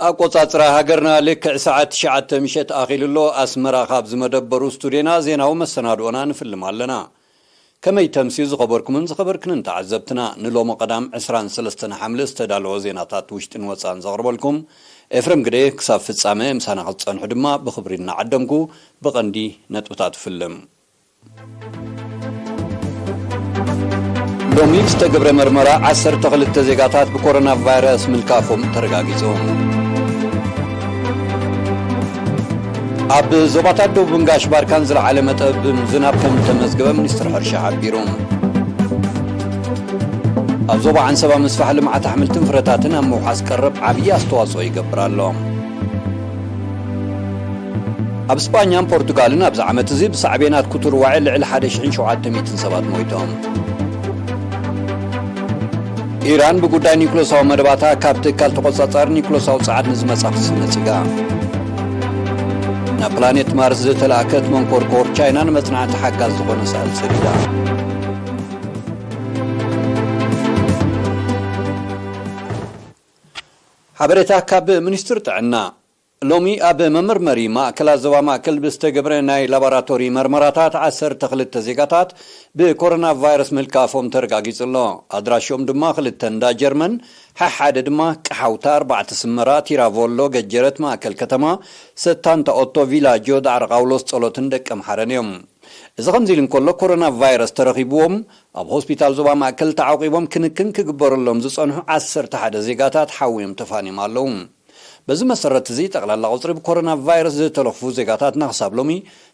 ኣቆጻጽራ ሃገርና ልክዕ ሰዓት ትሽዓተ ምሸት ኣኺሉ ኣሎ። ኣስመራ ካብ ዝመደበሩ ስቱድዮና ዜናዊ መሰናድኦና ንፍልም ኣለና። ከመይ ተምስዩ ዝኸበርኩምን ዝኸበርክንን ተዓዘብትና፣ ንሎሚ ቀዳም ዕስራን ሰለስተን ሓምለ ዝተዳለወ ዜናታት ውሽጥን ወጻን ዘቕርበልኩም ኤፍሬም ግደ። ክሳብ ፍጻመ ምሳና ክትጸንሑ ድማ ብኽብሪ እናዓደምኩ ብቐንዲ ነጥብታት ፍልም። ሎሚ ዝተገብረ መርመራ ዓሰርተ ክልተ ዜጋታት ብኮሮና ቫይረስ ምልካፎም ተረጋጊጹ። ኣብ ዞባታት ደቡብን ጋሽ ባርካን ዝለዓለ መጠን ዝናብ ከም ተመዝገበ ሚኒስትሪ ሕርሻ ሓቢሩ። ኣብ ዞባ ዓንሰባ ምስፋሕ ልምዓት ኣሕምልትን ፍረታትን ኣብ ምውሓስ ቀረብ ዓብዪ ኣስተዋፅኦ ይገብር ኣሎ። ኣብ ስጳኛን ፖርቱጋልን ኣብዚ ዓመት እዚ ብሳዕቤናት ክቱር ዋዒ ልዕሊ ሓደ ሽሕን ሸውዓተ ሚእትን ሰባት ሞይቶም። ኢራን ብጉዳይ ኒኩለሳዊ መደባታ ካብ ትካል ተቆጻጻሪ ኒኩለሳዊ ጸዓት ንዝመጻ ክሲ ነጺጋ። ናብ ፕላኔት ማርስ ዝተላእከት መንኮርኮር ቻይና ንመጽናዕቲ ሓጋዝ ዝኾነ ሳእል ሰዲዳ። ሓበሬታ ካብ ሚኒስትሪ ጥዕና። ሎሚ ኣብ መመርመሪ ማእከላት ዞባ ማእከል ብዝተገብረ ናይ ላቦራቶሪ መርመራታት ዓሰርተ ክልተ ዜጋታት ብኮሮና ቫይረስ ምህልካፎም ተረጋጊጹ ኣሎ። ኣድራሽኦም ድማ ክልተ እንዳ ጀርመን፣ ሓሓደ ድማ ቀሓውታ፣ ኣርባዕተ ስመራ፣ ቲራቮሎ፣ ገጀረት፣ ማእከል ከተማ፣ ሰታንታ ኦቶ፣ ቪላጆ፣ ዳዕሮ ቃውሎስ፣ ጸሎትን ደቀምሓረን እዮም። እዚ ከምዚ ኢሉ እንከሎ፣ ኮሮና ቫይረስ ተረኺብዎም ኣብ ሆስፒታል ዞባ ማእከል ተዓቂቦም ክንክን ክግበረሎም ዝጸንሑ ዓሰርተ ሓደ ዜጋታት ሓውዮም ተፋንዮም ኣለዉ። በዚ መሰረት እዚ፣ ጠቕላላ ቁጽሪ ብኮሮና ቫይረስ ዝተለኽፉ ዜጋታትና ክሳብ ሎሚ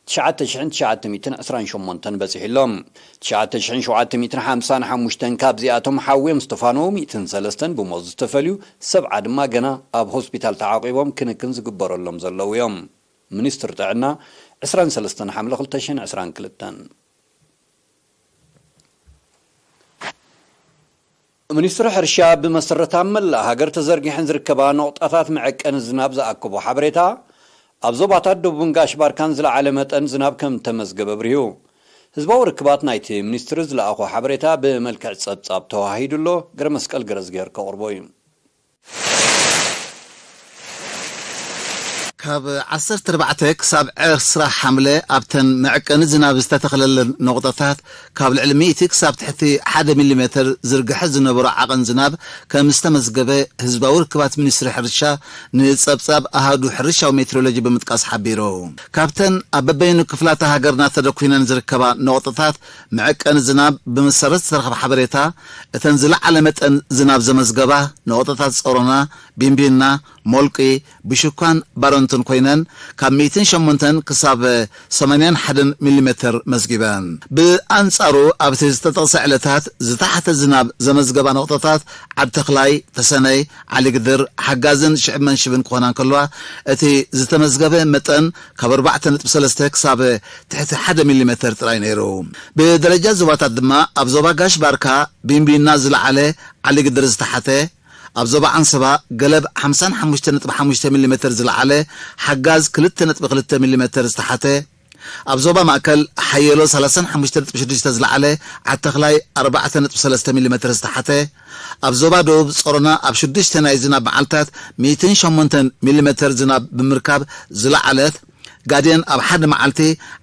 ትሽዓተ ሽሕን ትሽዓተ ሚእትን ዕስራን ሸሞንተን በጺሑ ኣሎ። ትሽዓተ ሽሕን ሸውዓተ ሚእትን ሓምሳን ሓሙሽተን ካብዚኣቶም ሓውዮም ዝተፋነዉ፣ ሚእትን ሰለስተን ብሞት ዝተፈልዩ፣ ሰብዓ ድማ ገና ኣብ ሆስፒታል ተዓቂቦም ክንክን ዝግበረሎም ዘለዉ እዮም። ሚኒስትሪ ጥዕና፣ ዕስራን ሰለስተን ሓምለ ክልተ ሽሕን ዕስራን ክልተን። ሚኒስትሪ ሕርሻ ብመሰረት ኣብ መላእ ሃገር ተዘርጊሐን ዝርከባ ነቑጣታት መዐቀኒ ዝናብ ዝኣከቦ ሓበሬታ፣ ኣብ ዞባታት ደቡብን ጋሽ ባርካን ዝለዓለ መጠን ዝናብ ከም እተመዝገበ ኣብሪሁ። ህዝባዊ ርክባት ናይቲ ሚኒስትሪ ዝለኣኾ ሓበሬታ ብመልክዕ ጸብጻብ ተዋሂዱ ኣሎ። ገረመስቀል ገረዝግሄር ከቕርቦ እዩ። ካብ ዓሰርተ ኣርባዕተ ክሳብ ዕስራ ሓምለ ኣብተን መዕቀኒ ዝናብ ዝተተኽለለን ነቑጣታት ካብ ልዕሊ ሚእቲ ክሳብ ትሕቲ ሓደ ሚሊ ሜተር ዝርግሐ ዝነበሮ ዓቐን ዝናብ ከም ዝተመዝገበ ህዝባዊ ርክባት ሚኒስትሪ ሕርሻ ንጸብጻብ ኣሃዱ ሕርሻዊ ሜትሮሎጂ ብምጥቃስ ሓቢሩ። ካብተን ኣብ በበይኑ ክፍላተ ሃገርና ተደኲነን ዝርከባ ነቑጣታት መዐቀኒ ዝናብ ብመሰረት ዝተረኽበ ሓበሬታ፣ እተን ዝለዓለ መጠን ዝናብ ዘመዝገባ ነቑጣታት ጾሮና፣ ቢንቢና፣ ሞልቂ፣ ብሽኳን ባረንቱን ኮይነን፣ ካብ ሚእትን ሸሞንተን ክሳብ ሰማንያን ሓደን ሚሊ ሜተር መዝጊበን። ብኣንጻሩ፣ ኣብቲ ዝተጠቕሰ ዕለታት ዝተሓተ ዝናብ ዘመዝገባ ነቑጣታት ዓዲ ተኽላይ፣ ተሰነይ፣ ዓሊግድር፣ ሓጋዝን ሽዕብ መንሽብን ክኾና እንከለዋ፣ እቲ ዝተመዝገበ መጠን ካብ ኣርባዕተ ነጥቢ ሰለስተ ክሳብ ትሕቲ ሓደ ሚሊ ሜተር ጥራይ ነይሩ። ብደረጃ ዞባታት ድማ ኣብ ዞባ ጋሽ ባርካ ቢንቢና ዝለዓለ፣ ዓሊግድር ዝተሓተ፣ ኣብ ዞባ ዓንሰባ ገለብ ሓምሳን ሓሙሽተ ነጥቢ ሓሙሽተ ሚሊ ሜተር ዝለዓለ፣ ሓጋዝ ክልተ ነጥቢ ክልተ ሚሊ ሜተር ዝተሓተ፣ ኣብ ዞባ ማእከል ሓየሎ ሰላሳን ሓሙሽተ ነጥቢ ሽዱሽተ ዝለዓለ፣ ዓተኽላይ ኣርባዕተ ነጥቢ ሰለስተ ሚሊ ሜተር ዝተሓተ፣ ኣብ ዞባ ደቡብ ጾሮና ኣብ ሽዱሽተ ናይ ዝናብ መዓልታት ሚእትን ሸሞንተን ሚሊ ሜተር ዝናብ ብምርካብ ዝለዓለት፣ ጋዴን ኣብ ሓደ መዓልቲ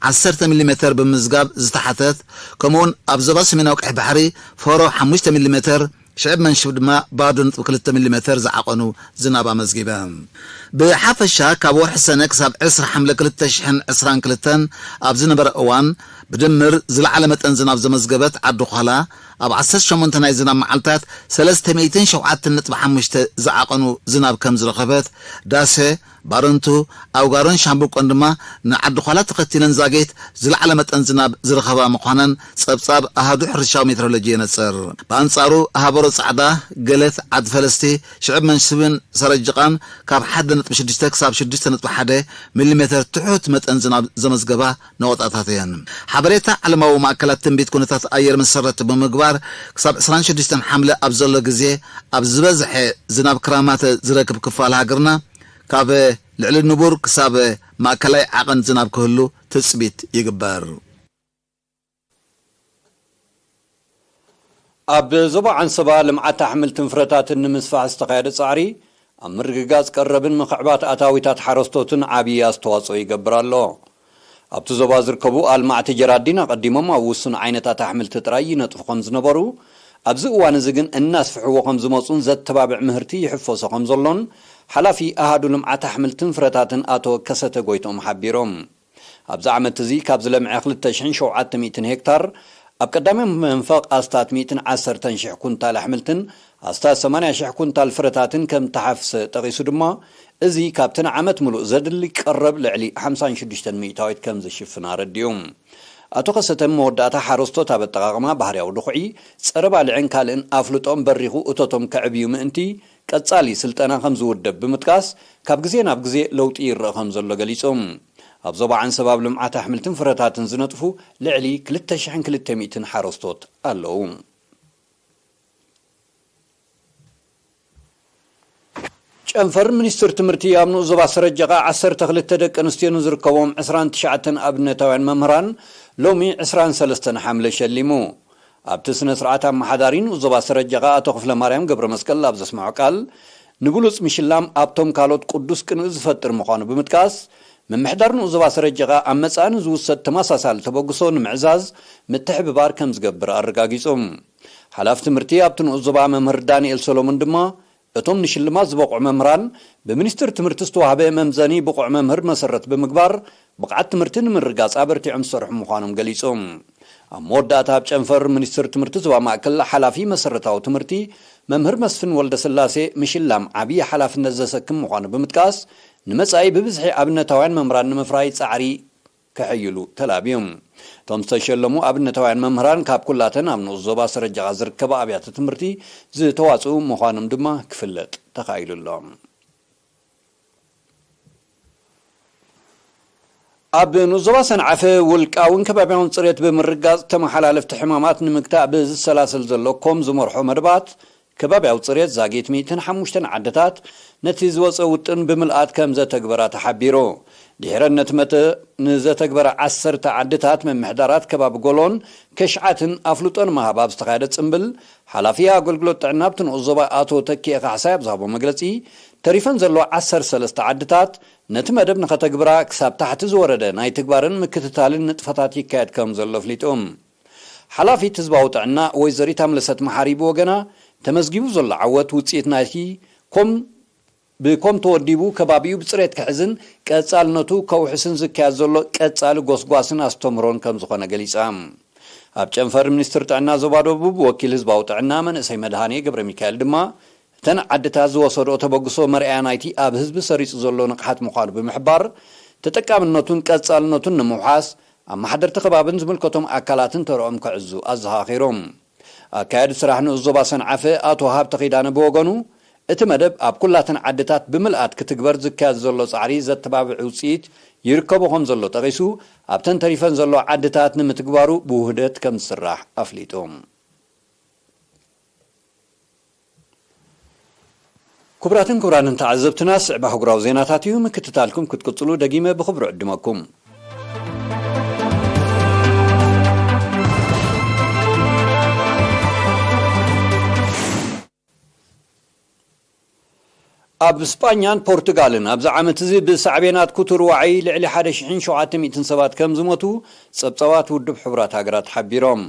ዓሰርተ ሚሊ ሜተር ብምምዝጋብ ዝተሓተት፣ ከምኡውን ኣብ ዞባ ሰሜናዊ ቀይሕ ባሕሪ ፎሮ ሓሙሽተ ሚሊ ሜተር፣ ሽዕብ መንሽብ ድማ ባዶ ነጥቢ ክልተ ሚሊ ሜተር ዝዓቐኑ ዝናብ ኣመዝጊበ። ብሓፈሻ ካብ ወርሒ ሰነ ክሳብ ዕስራ ሓምለ ክልተ ሽሕን ዕስራን ክልተን ኣብ ዝነበረ እዋን ብድምር ዝለዓለ መጠን ዝናብ ዘመዝገበት ዓዲ ዃላ ኣብ ዓሰርተ ሸሞንተ ናይ ዝናብ መዓልታት ሰለስተ ሚእትን ሸውዓተን ነጥቢ ሓሙሽተ ዝዓቐኑ ዝናብ ከም ዝረኸበት፣ ዳሴ፣ ባረንቱ፣ ኣውጋሮን ሻምብቆን ድማ ንዓዲ ዃላ ተኸቲለን ዛጌት ዝለዓለ መጠን ዝናብ ዝረኸባ ምዃነን ጸብጻብ ኣሃዱ ሕርሻዊ ሜትሮሎጂ የነጽር። ብኣንጻሩ፣ ሃበሮ ጻዕዳ፣ ገለት፣ ዓዲ ፈለስቲ፣ ሽዕብ መንሽብን ሰረጅቓን ካብ ሓደ ነጥቢ ሽዱሽተ ክሳብ ሽዱሽተ ነጥቢ ሓደ ሚሊ ሜተር ትሑት መጠን ዝናብ ዘመዝገባ ነቑጣታት እየን። ሓበሬታ ዓለማዊ ማእከላት ትንቢት ኩነታት ኣየር መሰረት ብምግባር፣ ክሳብ ዕስራን ሽዱሽተን ሓምለ ኣብ ዘሎ ግዜ፣ ኣብ ዝበዝሐ ዝናብ ክራማት ዝረክብ ክፋል ሃገርና፣ ካብ ልዕሊ ንቡር ክሳብ ማእከላይ ዓቐን ዝናብ ክህሉ ትጽቢት ይግበር። ኣብ ዞባ ዓንሰባ ልምዓት ኣሕምልትን ፍረታትን ንምስፋሕ ዝተኻየደ ጻዕሪ ኣብ ምርግጋጽ ቀረብን ምኽዕባት ኣታዊታት ሓረስቶትን ዓብዪ ኣስተዋጽኦ ይገብር ኣሎ። ኣብቲ ዞባ ዝርከቡ ኣልማዕቲ ጀራዲን ኣቐዲሞም ኣብ ውሱን ዓይነታት ኣሕምልቲ ጥራይ ይነጥፉ ከም ዝነበሩ፣ ኣብዚ እዋን እዚ ግን እናስፍሕዎ ከም ዝመጹን ዘተባብዕ ምህርቲ ይሕፈሶ ከም ዘሎን ሓላፊ ኣሃዱ ልምዓት ኣሕምልትን ፍረታትን ኣቶ ከሰተ ጎይትኦም ሓቢሮም። ኣብዚ ዓመት እዚ ካብ ዝለምዐ ክልተ ሽሕን ሸውዓተ ሚእትን ሄክታር ኣብ ቀዳማይ መንፈቕ ኣስታት ሚእትን ዓሰርተን ሽሕ ኩንታል ኣሕምልትን ኣስታት ሰማንያ ሽሕ ኩንታል ፍረታትን ከም ተሓፍሰ ጠቒሱ ድማ፣ እዚ ካብቲ ንዓመት ምሉእ ዘድሊ ቀረብ ልዕሊ ሓምሳን ሽዱሽተን ሚእታዊት ከም ዝሽፍን ኣረዲኡ። ኣቶ ከሰተ መወዳእታ ሓረስቶት ኣብ ኣጠቓቕማ ባህርያዊ ድኹዒ፣ ጸረ ባልዕን ካልእን ኣፍልጦም በሪኹ እቶቶም ከዕብዩ ምእንቲ ቀጻሊ ስልጠና ከም ዝውደብ ብምጥቃስ፣ ካብ ግዜ ናብ ግዜ ለውጢ ይረአ ከም ዘሎ ገሊጹ። ኣብ ዞባ ዓንሰብ ኣብ ልምዓት ኣሕምልትን ፍረታትን ዝነጥፉ ልዕሊ ክልተ ሽሕን ክልተ ሚእትን ሓረስቶት ኣለዉ። ጨንፈር ሚኒስትር ትምህርቲ ኣብ ንኡስ ዞባ ሰረጀቓ ዓሰርተ ክልተ ደቂ ኣንስትዮ ንዝርከቦም ዕስራን ትሽዓተን ኣብነታውያን መምህራን ሎሚ ዕስራን ሰለስተን ሓምለ ሸሊሙ። ኣብቲ ስነ ስርዓት ኣመሓዳሪ ንኡስ ዞባ ሰረጀቓ ኣቶ ክፍለ ማርያም ገብረ መስቀል ኣብ ዘስምዖ ቃል፣ ንብሉጽ ምሽላም ኣብቶም ካልኦት ቅዱስ ቅንኢ ዝፈጥር ምዃኑ ብምጥቃስ፣ ምምሕዳር ንኡስ ዞባ ሰረጀቓ ኣብ መጻኢ ንዝውሰድ ተመሳሳሊ ተበግሶ ንምዕዛዝ ምትሕብባር ከም ዝገብር ኣረጋጊጹ። ሓላፊ ትምህርቲ ኣብቲ ንኡስ ዞባ መምህር ዳንኤል ሰሎሞን ድማ፣ እቶም ንሽልማት ዝበቕዑ መምህራን፣ ብሚኒስትር ትምህርቲ ዝተዋህበ መምዘኒ ብቑዕ መምህር መሰረት ብምግባር፣ ብቕዓት ትምህርቲ ንምርጋጽ ኣበርቲዖም ዝሰርሑ ምዃኖም ገሊጹ። ኣብ መወዳእታ ኣብ ጨንፈር ሚኒስትር ትምህርቲ ዞባ ማእከል ሓላፊ መሰረታዊ ትምህርቲ መምህር መስፍን ወልደስላሴ፣ ምሽላም ዓብዪ ሓላፍነት ዘሰክም ምዃኑ ብምጥቃስ፣ ንመጻኢ ብብዝሒ ኣብነታውያን መምህራን ንምፍራይ ጻዕሪ ከሐይሉ ተላብዮም። እቶም ዝተሸለሙ ኣብነታውያን መምህራን ካብ ኩላተን ኣብ ንኡስ ዞባ ሰረጃቓ ዝርከባ ኣብያተ ትምህርቲ ዝተዋጽኡ ምዃኖም ድማ ክፍለጥ ተኻኢሉ ኣሎ። ኣብ ንኡስ ዞባ ሰንዓፈ ውልቃውን ከባብያውን ጽሬት ብምርጋጽ ተመሓላለፍቲ ሕማማት ንምግታእ ብዝሰላሰል ዘሎ ኮም ዝመርሖ መደባት ከባብያዊ ጽሬት ዛጊት ሚእትን ሓሙሽተን ዓድታት ነቲ ዝወጸ ውጥን ብምልኣት ከም ዘተግበራ ተሓቢሩ። ድሕረ ነቲ መተ ንዘተግበረ ዓሰርተ ዓድታት ምምሕዳራት ከባቢ ጎሎን ከሽዓትን ኣፍልጦ ንምሃብ ኣብ ዝተኻየደ ጽምብል፣ ሓላፊ ኣገልግሎት ጥዕና ኣብቲ ንኡስ ዞባ ኣቶ ተኪኤ ካሕሳይ ኣብ ዝሃቦ መግለጺ፣ ተሪፈን ዘለዋ ዓሰርተ ሰለስተ ዓድታት ነቲ መደብ ንኸተግብራ ክሳብ ታሕቲ ዝወረደ ናይ ትግባርን ምክትታልን ንጥፈታት ይካየድ ከም ዘሎ ኣፍሊጡ። ሓላፊት ህዝባዊ ጥዕና ወይዘሪት ኣምለሰት መሓሪ ብወገና፣ ተመዝጊቡ ዘሎ ዓወት ውጽኢት ናይቲ ኮም ብኮም ተወዲቡ ከባቢኡ ብጽሬት ክሕዝን ቀጻልነቱ ከውሕስን ዝካየድ ዘሎ ቀጻሊ ጎስጓስን ኣስተምህሮን ከም ዝኾነ ገሊጻ። ኣብ ጨንፈር ሚኒስትር ጥዕና ዞባ ደቡብ ወኪል ህዝባዊ ጥዕና መንእሰይ መድሃኔ ገብረ ሚካኤል ድማ፣ እተን ዓድታት ዝወሰድኦ ተበግሶ መርኣያ ናይቲ ኣብ ህዝቢ ሰሪጹ ዘሎ ንቕሓት ምዃኑ ብምሕባር፣ ተጠቃምነቱን ቀጻልነቱን ንምውሓስ ኣመሓደርቲ ከባብን ዝምልከቶም ኣካላትን ተርኦም ክዕዙ ኣዘኻኺሮም። ኣካያዲ ስራሕ ንኡስ ዞባ ሰንዓፈ ኣቶ ሃብተ ኪዳነ ብወገኑ፣ እቲ መደብ ኣብ ኩላተን ዓድታት ብምልኣት ክትግበር ዝካየድ ዘሎ ጻዕሪ ዘተባብዕ ውጽኢት ይርከቦ ከም ዘሎ ጠቒሱ፣ ኣብተን ተሪፈን ዘሎ ዓድታት ንምትግባሩ ብውህደት ከም ዝስራሕ ኣፍሊጡ። ክቡራትን ክቡራንን ተዓዘብትና፣ ስዕብ ኣህጉራዊ ዜናታት እዩ። ምክትታልኩም ክትቅጽሉ ደጊመ ብኽብሪ ዕድመኩም። ኣብ ስጳኛን ፖርቱጋልን ኣብዚ ዓመት እዚ ብሳዕቤናት ክቱር ዋዒ ልዕሊ ሓደ ሽሕን ሸውዓተ ሚእትን ሰባት ከም ዝሞቱ ጸብጻባት ውድብ ሕቡራት ሃገራት ሓቢሮም።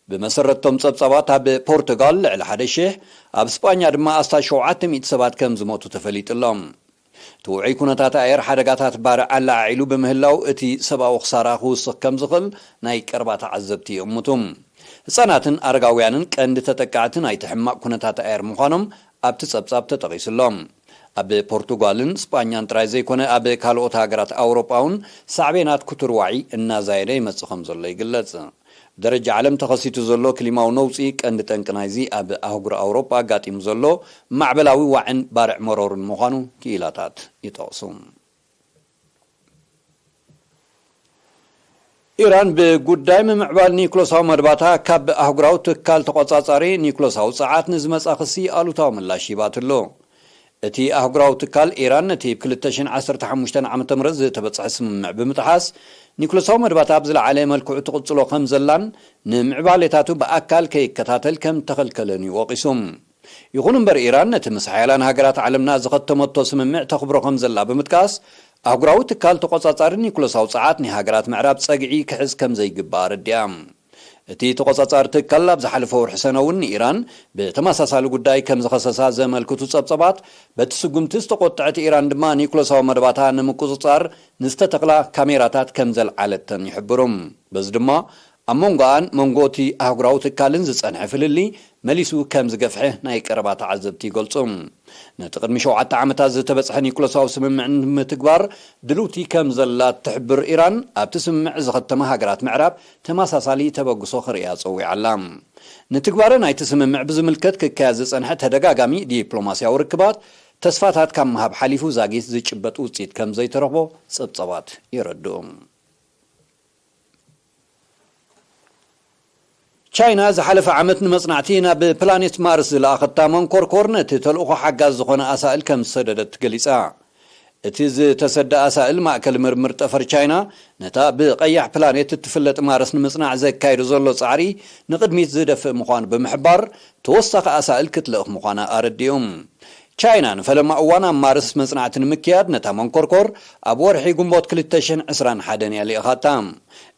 ብመሰረትቶም ጸብጻባት ኣብ ፖርቱጋል ልዕሊ ሓደ ሽሕ፣ ኣብ ስጳኛ ድማ ኣስታት ሸውዓተ ሚእቲ ሰባት ከም ዝሞቱ ተፈሊጡ ኣሎ። እቲ ውዑይ ኩነታት ኣየር ሓደጋታት ባርዕ ኣለዓዒሉ ብምህላው እቲ ሰብኣዊ ክሳራ ክውስኽ ከም ዝኽእል ናይ ቀረባ ተዓዘብቲ ይእምቱ። ህጻናትን ኣረጋውያንን ቀንዲ ተጠቃዕቲ ናይቲ ሕማቕ ኩነታት ኣየር ምዃኖም ኣብቲ ጸብጻብ ተጠቒሱ ኣሎ። ኣብ ፖርቱጋልን ስጳኛን ጥራይ ዘይኮነ ኣብ ካልኦት ሃገራት ኣውሮጳ እውን ሳዕቤናት ክቱር ዋዒ እናዛየደ ይመጽእ ከም ዘሎ ይግለጽ። ብደረጃ ዓለም ተኸሲቱ ዘሎ ክሊማዊ ነውጺ ቀንዲ ጠንቂ ናይዚ ኣብ ኣህጉር ኣውሮጳ ኣጋጢሙ ዘሎ ማዕበላዊ ዋዕን ባርዕ መሮርን ምዃኑ ክኢላታት ይጠቕሱ። ኢራን ብጉዳይ ምምዕባል ኒኩለሳዊ መድባታ ካብ ኣህጉራዊ ትካል ተቖጻጻሪ ኒኩለሳዊ ጸዓት ንዝመጻ ክሲ ኣሉታዊ ምላሽ ሂባትሉ። እቲ ኣህጉራዊ ትካል፣ ኢራን ነቲ ብ ክልተ ሽሕን ዓሰርተ ሓሙሽተን ዓመተ ምህረት ዝተበጽሐ ስምምዕ ብምጥሓስ ኒኩለሳዊ መድባታ ኣብ ዝለዓለ መልክዑ ትቕጽሎ ከም ዘላን ንምዕባሌታቱ ብኣካል ከይከታተል ከም ተኸልከለን እዩ ወቒሱ። ይኹን እምበር፣ ኢራን ነቲ ምስ ሓያላን ሃገራት ዓለምና ዝኸተመቶ ስምምዕ ተኽብሮ ከም ዘላ ብምጥቃስ፣ ኣህጉራዊ ትካል ተቖጻጻሪ ኒኩለሳዊ ጸዓት ናይ ሃገራት ምዕራብ ጸግዒ ክሕዝ ከም ዘይግባእ ኣረዲኣ። እቲ ተቖጻጻሪ ትካል ኣብ ዝሓለፈ ወርሒ ሰነ እውን ንኢራን ብተመሳሳሊ ጉዳይ ከም ዝኸሰሳ ዘመልክቱ ጸብጸባት፣ በቲ ስጉምቲ ዝተቖጥዐት ኢራን ድማ ኒኩለሳዊ መደባታ ንምቁጽጻር ንዝተተኽላ ካሜራታት ከም ዘልዓለተን ይሕብሩ። በዚ ድማ ኣብ መንጎኣን መንጎ እቲ ኣህጉራዊ ትካልን ዝጸንሐ ፍልልይ መሊሱ ከም ዝገፍሐ ናይ ቀረባ ተዓዘብቲ ይገልጹ። ነቲ ቅድሚ ሸውዓተ ዓመታት ዝተበጽሐ ኒኩለሳዊ ስምምዕ ንምትግባር ድልውቲ ከም ዘላ ትሕብር ኢራን፣ ኣብቲ ስምምዕ ዝኸተማ ሃገራት ምዕራብ ተመሳሳሊ ተበግሶ ክርእያ ጸዊዓ ኣላ። ንትግባረ ናይቲ ስምምዕ ብዝምልከት ክካየድ ዝጸንሐ ተደጋጋሚ ዲፕሎማስያዊ ርክባት፣ ተስፋታት ካብ ምሃብ ሓሊፉ ዛጊት ዝጭበጥ ውጽኢት ከም ዘይተረኽቦ ጸብጸባት የረድኡ። ቻይና ዝሓለፈ ዓመት ንመጽናዕቲ ናብ ፕላኔት ማርስ ዝለኣኸታ መንኮርኮር፣ ነቲ ተልእኾ ሓጋዝ ዝኾነ ኣሳእል ከም ዝሰደደት ገሊጻ። እቲ ዝተሰደ ኣሳእል፣ ማእከል ምርምር ጠፈር ቻይና ነታ ብቐያሕ ፕላኔት እትፍለጥ ማርስ ንምጽናዕ ዘካይዶ ዘሎ ጻዕሪ ንቕድሚት ዝደፍእ ምዃኑ ብምሕባር፣ ተወሳኺ ኣሳእል ክትልእኽ ምዃና ኣረዲኡ። ቻይና ንፈለማ እዋን ኣብ ማርስ መጽናዕቲ ንምክያድ ነታ መንኮርኮር ኣብ ወርሒ ግንቦት ክልተ ሽሕን ዕስራን ሓደን እያ ልኢኻታ።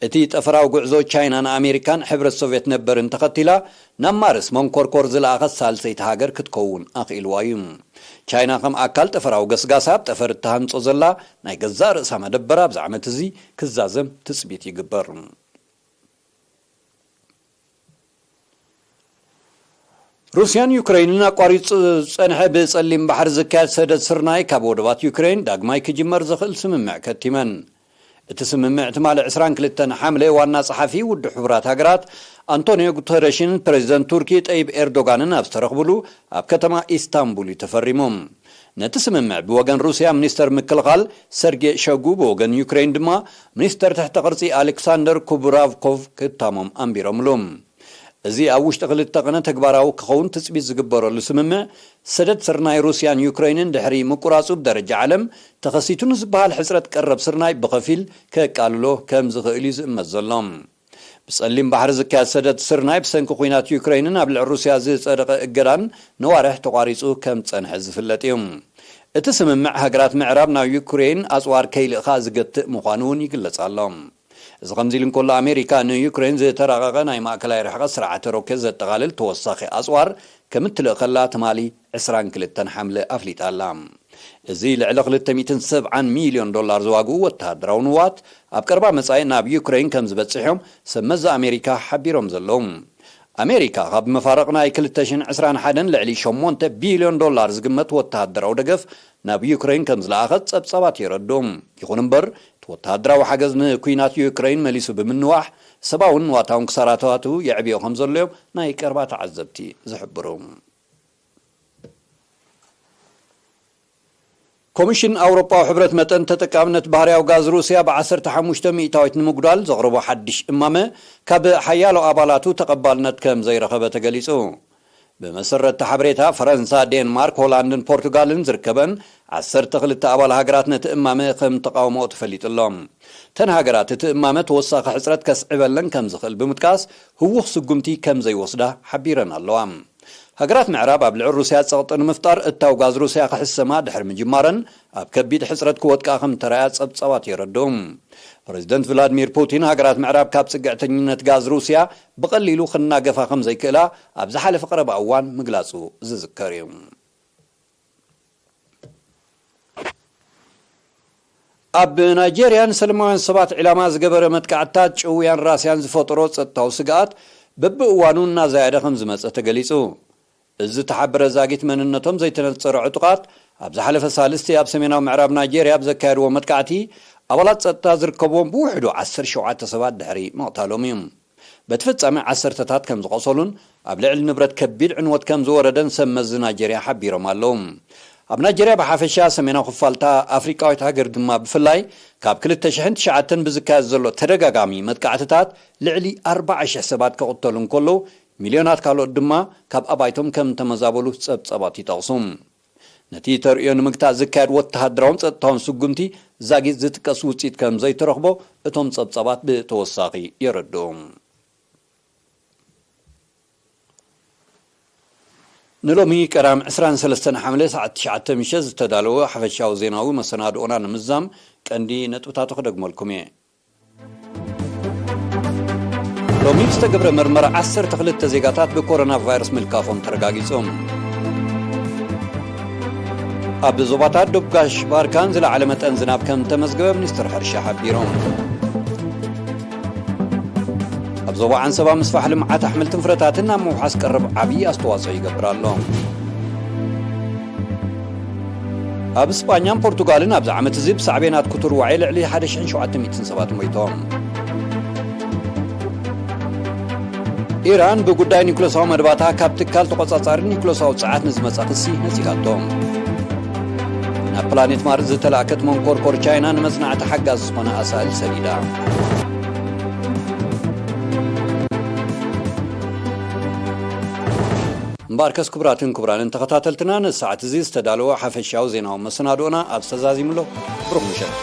እቲ ጠፈራዊ ጉዕዞ፣ ቻይና ንኣሜሪካን ሕብረት ሶቭየት ነበርን ተኸቲላ ናብ ማርስ መንኮርኮር ዝለኣኸት ሳልሰይቲ ሃገር ክትከውን ኣኽኢልዋ እዩ። ቻይና ከም ኣካል ጠፈራዊ ገስጋሳ ኣብ ጠፈር እትሃንጾ ዘላ ናይ ገዛእ ርእሳ መደበር ኣብዚ ዓመት እዚ ክዛዘም ትጽቢት ይግበር። ሩስያን ዩክረይንን ኣቋሪጹ ዝጸንሐ ብጸሊም ባሕሪ ዝካየድ ሰደድ ስርናይ ካብ ወደባት ዩክረይን ዳግማይ ክጅመር ዝኽእል ስምምዕ ከቲመን። እቲ ስምምዕ ትማሊ ዕስራን ክልተን ሓምለ ዋና ጸሓፊ ውድብ ሕቡራት ሃገራት ኣንቶኒዮ ጉተረሽን ፕሬዚደንት ቱርኪ ጠይብ ኤርዶጋንን ኣብ ዝተረኽብሉ ኣብ ከተማ ኢስታንቡል እዩ ተፈሪሙ። ነቲ ስምምዕ ብወገን ሩስያ ሚኒስተር ምክልኻል ሰርጌ ሸጉ፣ ብወገን ዩክረይን ድማ ሚኒስተር ትሕተ ቅርጺ ኣሌክሳንደር ኩብራቭኮቭ ክታሞም ኣንቢሮምሉ። እዚ ኣብ ውሽጢ ክልተ ቅነ ተግባራዊ ክኸውን ትጽቢት ዝግበረሉ ስምምዕ፣ ሰደድ ስርናይ ሩስያን ዩክረይንን ድሕሪ ምቁራጹ፣ ብደረጃ ዓለም ተኸሲቱ ንዝበሃል ሕጽረት ቀረብ ስርናይ ብኸፊል ከቃልሎ ከም ዝኽእል እዩ ዝእመት ዘሎ። ብጸሊም ባሕሪ ዝካየድ ሰደድ ስርናይ፣ ብሰንኪ ኲናት ዩክረይንን ኣብ ልዕሊ ሩስያ ዝጸደቐ እገዳን ነዋርሕ ተቋሪጹ ከም ዝጸንሐ ዝፍለጥ እዩ። እቲ ስምምዕ፣ ሃገራት ምዕራብ ናብ ዩክረይን ኣጽዋር ከይልእኻ ዝገትእ ምዃኑ እውን ይግለጽ ኣሎ። እዚ ከምዚ ኢሉ እንከሎ፣ ኣሜሪካ ንዩክሬን ዝተራቐቐ ናይ ማእከላይ ርሕቀት ስርዓተ ሮኬት ዘጠቓልል ተወሳኺ ኣጽዋር ከም እትልእኸላ ትማሊ ዕስራን ክልተን ሓምለ ኣፍሊጣ ኣላ። እዚ ልዕሊ ክልተ ሚእትን ሰብዓን ሚልዮን ዶላር ዝዋግኡ ወተሃደራዊ ንዋት፣ ኣብ ቀረባ መጻኢ ናብ ዩክሬን ከም ዝበጽሕ እዮም ሰብ መዚ ኣሜሪካ ሓቢሮም ዘለዉ። ኣሜሪካ፣ ካብ መፋርቕ ናይ ክልተ ሽሕን ዕስራን ሓደን ልዕሊ ሸሞንተ ቢልዮን ዶላር ዝግመት ወተሃደራዊ ደገፍ ናብ ዩክሬን ከም ዝለኣኸት ጸብጻባት የረድኡ። ይኹን እምበር፣ እቲ ወተሃደራዊ ሓገዝ ንኲናት ዩክሬን መሊሱ ብምንዋሕ፣ ሰብኣውን ንዋታውን ክሳራታቱ የዕብዮ ከም ዘሎ እዮም ናይ ቀረባ ተዓዘብቲ ዝሕብሩ። ኮሚሽን ኣውሮጳዊ ሕብረት መጠን ተጠቃምነት ባህርያዊ ጋዝ ሩስያ ብ ዓሰርተ ሓሙሽተ ሚእታዊት ንምጉዳል ዘቕረቦ ሓድሽ እማመ፣ ካብ ሓያሎ ኣባላቱ ተቐባልነት ከም ዘይረኸበ ተገሊጹ። ብመሰረት እቲ ሓበሬታ፣ ፈረንሳ፣ ዴንማርክ፣ ሆላንድን ፖርቱጋልን ዝርከበን ዓሰርተ ክልተ ኣባል ሃገራት ነቲ እማመ ከም ተቓውሞኦ ተፈሊጡ ኣሎ። እተን ሃገራት፣ እቲ እማመ ተወሳኺ ሕጽረት ከስዕበለን ከም ዝኽእል ብምጥቃስ፣ ህዉኽ ስጉምቲ ከም ዘይወስዳ ሓቢረን ኣለዋ። ሃገራት ምዕራብ ኣብ ልዕሊ ሩስያ ጸቕጢ ንምፍጣር፣ እታው ጋዝ ሩስያ ክሕሰማ ድሕሪ ምጅማረን፣ ኣብ ከቢድ ሕጽረት ክወድቃ ከም እተራእያ ጸብጻባት የረድኡ። ፕረዚደንት ቭላድሚር ፑቲን፣ ሃገራት ምዕራብ ካብ ጽግዕተኝነት ጋዝ ሩስያ ብቐሊሉ ክናገፋ ከም ዘይክእላ ኣብ ዝሓለፈ ቀረባ እዋን ምግላጹ ዝዝከር እዩ። ኣብ ናይጄርያ ንሰላማውያን ሰባት ዒላማ ዝገበረ መጥቃዕትታት ጭውያን ራስያን ዝፈጠሮ ጸጥታዊ ስግኣት በብእዋኑ እናዘያደ ከም ዝመጸ ተገሊጹ። እዚ ዝተሓበረ ዛጊት መንነቶም ዘይተነጸረ ዕጡቓት፣ ኣብ ዝሓለፈ ሳልስቲ ኣብ ሰሜናዊ ምዕራብ ናይጄርያ ኣብ ዘካየድዎ መጥቃዕቲ፣ ኣባላት ጸጥታ ዝርከብዎም ብውሕዱ ዓሰርተ ሸውዓተ ሰባት ድሕሪ ምቕታሎም እዩ። በቲ ፍጻሜ ዓሰርተታት ከም ዝቖሰሉን ኣብ ልዕሊ ንብረት ከቢድ ዕንወት ከም ዝወረደን ሰብ መዚ ናይጄርያ ሓቢሮም ኣለዉ። ኣብ ናይጄርያ ብሓፈሻ፣ ሰሜናዊ ክፋልታ ኣፍሪቃዊት ሃገር ድማ ብፍላይ፣ ካብ ክልተ ሽሕን ትሽዓተን ብዝካየድ ዘሎ ተደጋጋሚ መጥቃዕትታት ልዕሊ ኣርባዓ ሽሕ ሰባት ክቕተሉ እንከለዉ፣ ሚልዮናት ካልኦት ድማ ካብ ኣባይቶም ከም ተመዛበሉ ጸብጻባት ይጠቕሱ። ነቲ ተርእዮ ንምግታእ ዝካየድ ወተሃደራውን ጸጥታውን ስጉምቲ ዛጊት ዝጥቀስ ውጽኢት ከም ዘይተረኽቦ እቶም ጸብጻባት ብተወሳኺ የረድኡ። ንሎሚ ቀዳም ዕስራን ሰለስተን ሓምለ ሰዓት ትሽዓተ ምሸት ዝተዳለወ ሓፈሻዊ ዜናዊ መሰናድኦና ንምዛም ቀንዲ ነጥብታቱ ክደግመልኩም እየ። ሎሚ ብዝተገብረ መርመራ ዓሰርተ ክልተ ዜጋታት ብኮሮና ቫይረስ ምልካፎም ተረጋጊጾም። ኣብ ዞባታት ዶብ ጋሽ ባርካን ዝለዓለ መጠን ዝናብ ከም ተመዝገበ ሚኒስትር ሕርሻ ሓቢሮም። ኣብ ዞባ ዓንሰባ ምስፋሕ ልምዓት ኣሕምልትን ፍረታትን ናብ ምውሓስ ቀረብ ዓብዪ ኣስተዋፅኦ ይገብር ኣሎ። ኣብ ስጳኛን ፖርቱጋልን ኣብዚ ዓመት እዚ ብሳዕቤናት ክቱር ዋዒ ልዕሊ ሓደ ሽሕን ሸውዓተ ሚእትን ሰባት ሞይቶም። ኢራን ብጉዳይ ኒኩለሳዊ መደባታ ካብ ትካል ተቖጻጻሪ ኒኩለሳዊ ጸዓት ንዝመጻ ክሲ ነጺጋቶ። ናብ ፕላኔት ማርስ ዝተላእከት መንኮርኮር ቻይና ንመጽናዕቲ ሓጋዚ ዝኾነ ኣሳእል ሰዲዳ። እምበኣርከስ ክቡራትን ክቡራንን ተኸታተልትና፣ ነዚ ሰዓት እዚ ዝተዳለወ ሓፈሻዊ ዜናዊ መሰናድኦና ኣብ ዝተዛዚሙሎ። ብሩኽ ምሸት።